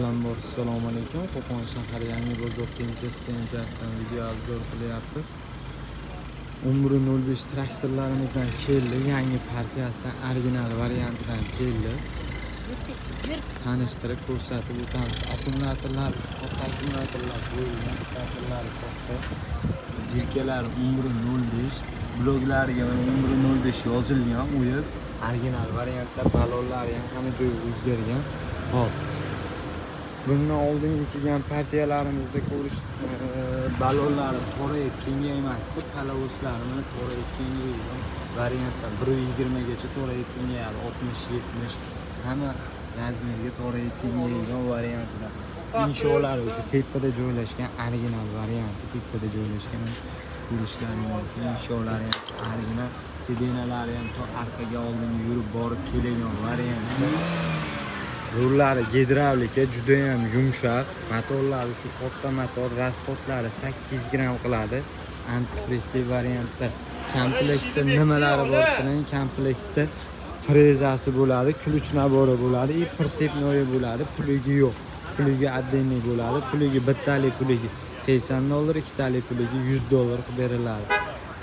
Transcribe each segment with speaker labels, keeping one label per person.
Speaker 1: Avvalambor, assalomu alaykum. Qo'qon shahri, Yangi bozor Tenka stansiyasidan video обзор qilyapmiz. 11.05 traktorlarimizdan keldi, yangi partiyasidan, original variantidan keldi. Tanishtirib, ko'rsatib o'tamiz. Akkumulyatorlar, shu katta akkumulyatorlar qo'yilgan, starterlari katta. Дырка lari 11.05, bloklariga mana 11.05 yozilgan, o'yib, original variantda balonlari ham hamma joyi o'zgargan. Hop. Bundan oldingi kelgan partiyalarimizda ko'rish, balonlari torayib kengaymasdi, паровоз lari mana torayib kengaygan variantda 1.20 gacha torayib kengayadi, 60, 70, hamma размер ga torayib kengaygan variantida. Insholari o'sha tepada joylashgan, original varianti tepada joylashgan, ko'rishlaring mumkin. Insholari ham original, сиденья lari ham to orqaga, oldinga yurib borib keladigan variantda. Rullari gidravlika, judayam yumshoq. Motorlari shu katta motor, расход lari 800 gramm qiladi. Антифриз li variantda. Komplektda nimalari bor sizlarning? Komplektda frezasi bo'ladi, ключ набор i bo'ladi и прицепной bo'ladi, плуг i yo'q. Плуг i отдельный bo'ladi. Плуг i, bittalik плуг i 80 dollar, ikkitalik плуг i 100 dollar qilib beriladi.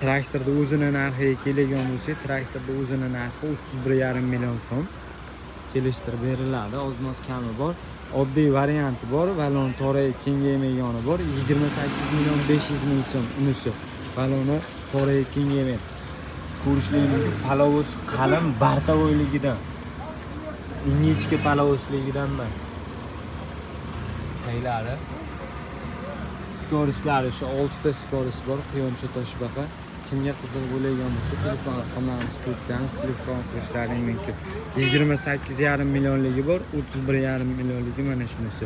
Speaker 1: Traktorda o'zini narxiga keladigan bo'lsak, traktorda o'zini narxi 31,5 million so'm. Kelishtirib beriladi, ozmoz kami bor. Oddiy varianti bor, balon torayib kengaymagani bor, 28 million 500 ming so'm unisi. Baloni torayib kengaymaydi. Ko'rishlik mumkin, паровоз qalin, бортовой ligidan. Ingichka паровоз ligidan emas. Taylari. Скорость lari shu 6 ta скорость bor, quyoncha, toshbaqa. Kimga qiziq bo'ladigan bo'lsa, telefon raqamlarimizni qo'yib qo'yamiz, telefon qilishlaring mumkin. 28,5 millionligi bor, 31,5 millionligi mana shunisi.